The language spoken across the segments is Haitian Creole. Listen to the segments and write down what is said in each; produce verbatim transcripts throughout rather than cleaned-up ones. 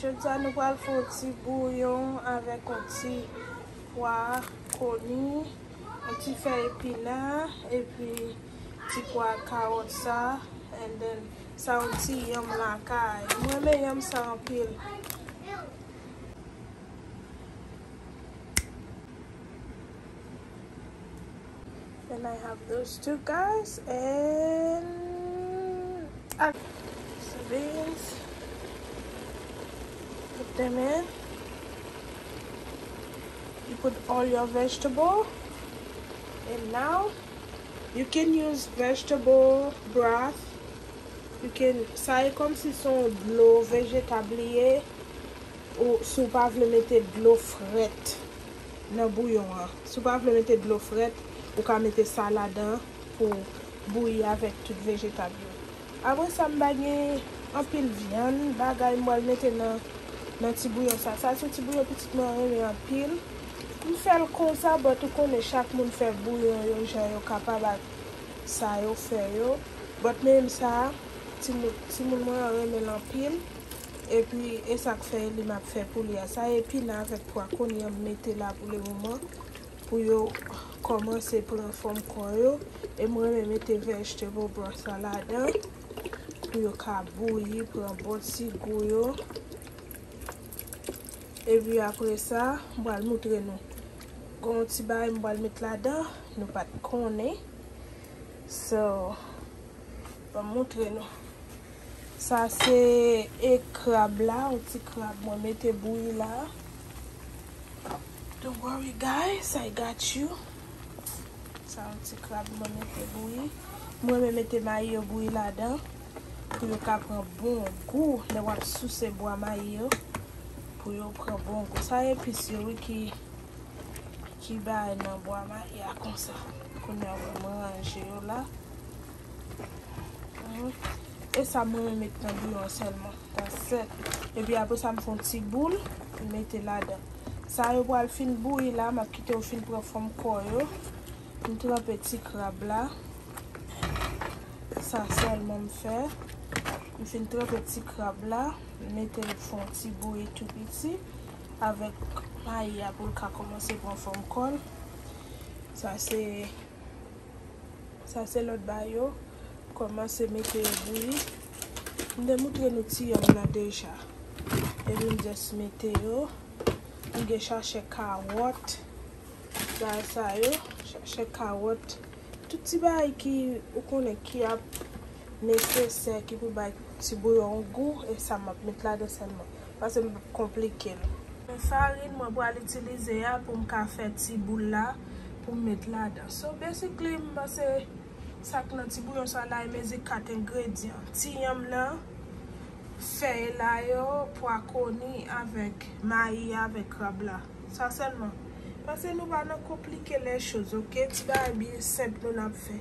Jodi a nou pral fè yon ti bouyon avèk yon ti pwa koni, yon ti fèy epina, epi ti pwa kawòt sa, and then sa yon ti yanm lakay. Mwen renmen yanm sa anpil. Then I have those two guys and uh, beans. Put them in. You put all your vegetable. And now you can use vegetable broth. You can, sa e kòmsi se yon dlo vejetab li ye. Ou, si w pa vle mete dlo frèt nan bouyon an, si w pa vle mete dlo frèt, ou ka mete sa ladan pou bouyi avèk tout vejetab yo. Apre sa, m pa gen anpil vyann, bagay m pral mete nan, nan ti bouyon sa. Sa se yon ti bouyon pitit mwen renmen anpil. M fè l konsa, but ou konnen chak moun fè bouyon yo jan yo kapab ak sa yo fè yo. But menm sa, timoun, timoun mwen an renmen l anpil. Epi, e sa k fè li m ap fè pou li a. Sa epina avèk pwa koni an m mete la pou le moman. Pou yo kòmanse pran fòm kò yo. E mwen renmen mete vegetable broth la ladan. Pou yo ka bouyi, pran bon ti gou yo. Epi apre sa, m pral moutre nou. Gon ti bagay m pral met ladan, nou pa t konnen. So, ban m moutre nou. Sa se e krab la, yon ti krab mwen mete bouyi la. Don't worry guys, I got you. Sa yon ti krab mwen mete bouyi. Mwen renmen mete mayi yo bouyi ladan pou yo ka pran bon gou lè w ap souse bwa mayi yo. Pou yo pran bon gou. Sa epis yo wi ki ki bay nan bwa mayi a konsa. Kounye a mwen ranje yo la. Mhm. E sa mwen met nan bouyon sèlman. That's it. Epi apre sa m fè yon ti boul, m mete ladan. Sa yo pral fin bouyi la, m ap kite yo fin pran fòm kò yo. M tranpe ti krab la. Sa sèlman m fè. M fin tranpe ti krab la, m mete l fè yon ti bouyi tou piti avèk mayi a pou l ka kòmanse pran fòm kò l. Sa se, sa se lòt bagay yo. Kòmanse mete yo bouyi. M te moutre nou ti yanm nan deja. Epi m just mete yo. M gen chache kawòt. Bagay sa yo, chache kawòt. Tout ti bagay ki ou konnen ki ap nesesè, ki pou bay ti bouyon an gou, e sa m ap met ladan sèlman. Paske m p ap konplike l. Men farin mwen pral itilize a pou m ka fè ti boul la, pou m met ladan. So, basically, m panse sa k nan ti bouyon sa la, e mezi kat engredyan. Ti yanm nan, fèy la yo, pwa koni avèk mayi avèk krab la. Sa sèlman. Paske nou pa nan konplike lè choz, oke? Ti bagay byen senp nou n ap fè.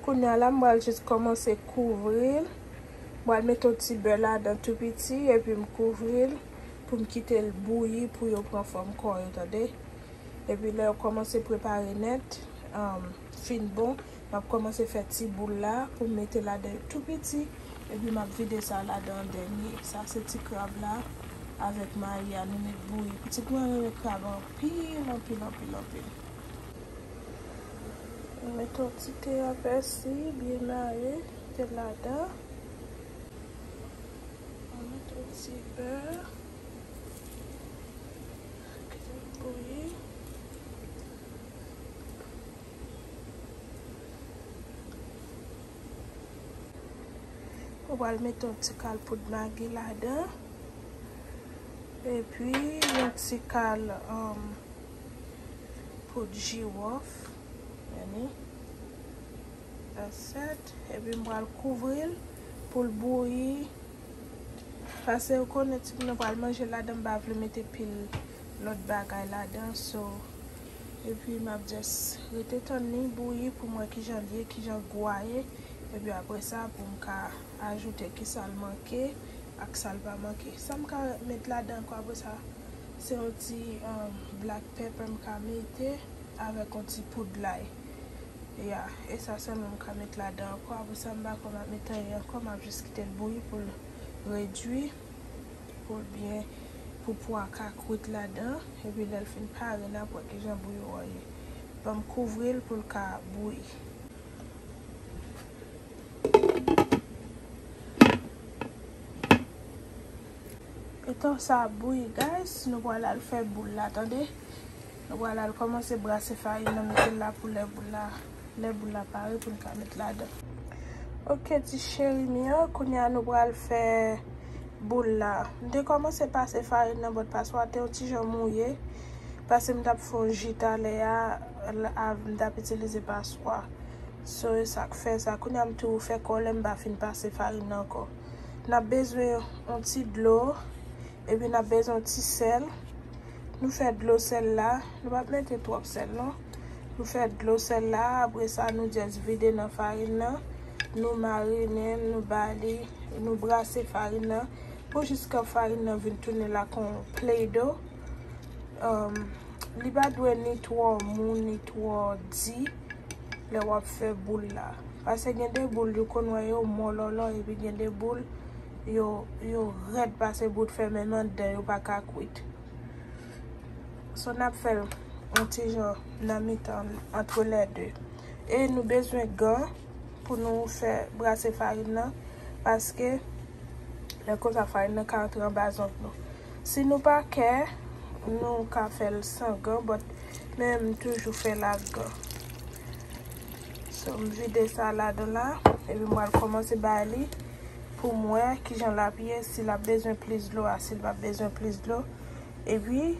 Kounye a la, m pral jis kòmanse kouvri l. M pral mete yon ti bè ladan tou piti, epi m kouvri l pou m kite l bouyi pou yo pran fòm kò yo, tande? Epi lè yo kòmanse prepare nèt, um, fin bon, m ap kòmanse fè ti boul la pou m mete ladan yo tou piti. Epi m ap vide sa ladan an dènye. Sa se ti krab la avèk mayi a nou met bouyi. Pitit mwen renmen krab anpil, anpil, anpil, anpil. M met yon ti te a pèsi byen mare, te ladan. M met yon ti bè. Kite l bouyi. Ou pral mete yon ti kal poud magi ladan. Epi yon ti kal, um, poud jiwòf. Gade. That's it. Epi m pral kouvri l pou l bouyi. Paske ou konnen timoun yo pral manje ladan, m pa vle mete pil lòt bagay ladan, so, epi m ap just rete tann li bouyi pou m wè kijan l ye, kijan gou a ye, epi apre sa pou m ka ajoute kisa l manke ak sa l pa manke. Sa m ka met ladan ankò apre sa, se yon ti, um, black pepper m ka mete avèk yon ti poud lay. Ya, e sa sèlman m ka met ladan ankò. Apre sa, m pa kwè m ap met anyen ankò, m ap jis kite l bouyi pou l redui. Pou l byen, pou pwa ka kwit ladan, epi lè l fin pare, n ap wè kijan bouyon an ye. Ban m kouvri l pou l ka bouyi. Etan sa ap bouyi, guys, nou pral al fè boul la, tande? Nou pral al kòmanse brase farin nan, mete l la pou lè boul la, lè boul la pare pou n ka met ladan. Ok, ti cheri m yo, kounye a nou pral fè boul la. M te kòmanse pase farin nan, but paswa te yon ti jan mouye, paske m t ap fè yon ji talè a, la, m t ap itilize paswa. So, e sa k fè sa. Kounye a m tou fè kòlè, m pa fin pase farin nan ankò. N ap bezwen yon ti dlo, epi n ap bezwen yon ti sèl. Nou fè dlo sèl la, nou p ap mete twòp sèl non. Nou fè dlo sèl la, apre sa nou just vide nan farin nan. Nou marinen l, nou ba li, nou brase farin nan pou jiska farin nan vin tounen la kon play doh. Um, li pa dwe ni twò mou, ni twò di lè w ap fè boul la. Paske gen de boul, yo konn wè yo mòlòlò, epi gen de boul, yo, yo rèd pase bout fè, menm anndan yo pa ka kwit. So, n ap fè l yon ti jan nan mitan, entre les deux. E nou bezwen gan pou nou fè brase farin nan, paske lè konsa farin nan ka antre anba zong nou. Si nou pa kè, nou ka fè l san gan, but men m toujou fè l ak gan. So, m vide sa ladan la, epi m pral kòmanse bay li pou m wè kijan l ap ye, si l ap bezwen plis dlo a, si l p ap bezwen plis dlo. Epi,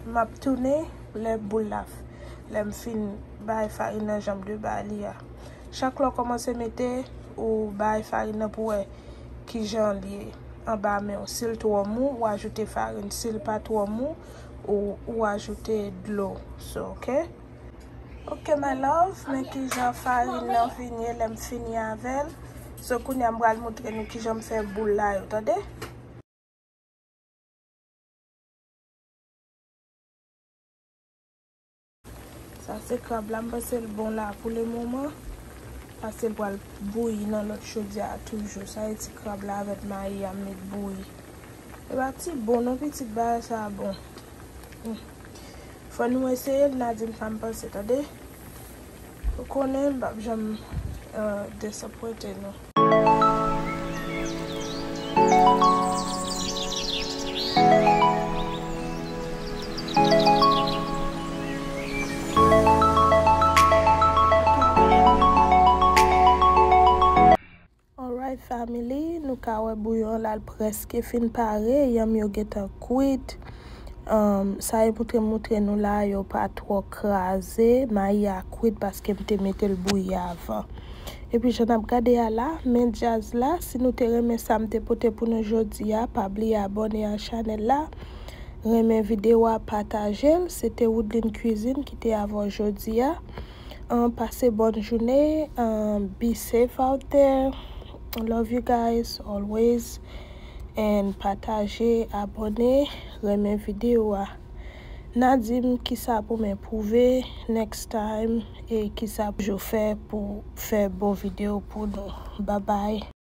m ap tounen lè boul la, lè m fin bay farin nan jan m dwe bay li a. Chak lè w kòmanse mete, ou bay farin nan pou wè kijan l ye anba men w. Si l twò mou, ou ajoute farin. Si l pa twò mou, ou, ou ajoute dlo. So, ok? Ok, my love, men kijan farin nan vin ye lè m fini avè l. So, kounye a m pral montre nou kijan m fè boul la yo, tande? Sa se krab la, m panse l bon la pou le moman, paske l pral bouyi nan lòt chodyè a toujou. Sa e ti krab la avèk mayi a m met bouyi. E pa ti bon non, pitit, bagay sa bon. Hmm. Fò nou eseye l, n a di m sa m panse, tande? Ou konnen, m p ap janm, euh, desapwente nou. Alright family, nou ka wè bouyon la l prèske fin pare, yanm yo gentan kwit. Um, sa e moutre moutre nou la, yo pa twò kraze, mayi a kwit paske m te mete l bouyi avan. Epi jan n ap gade a la, men djaz la, si nou te renmen sa m te pote pou nou jodi a, pa bliye abòne a chanèl la, renmen videyo a, pataje l. Se te Woodline Cuisine ki te avè w jodi a. Um, pase bòn jounen, um, be safe out there. Love you guys always. And pataje, abòne, renmen videyo a. N a di m kisa pou m enpwouve next time e kisa pou yo fè pou fè bon videyo pou nou. Bye bye.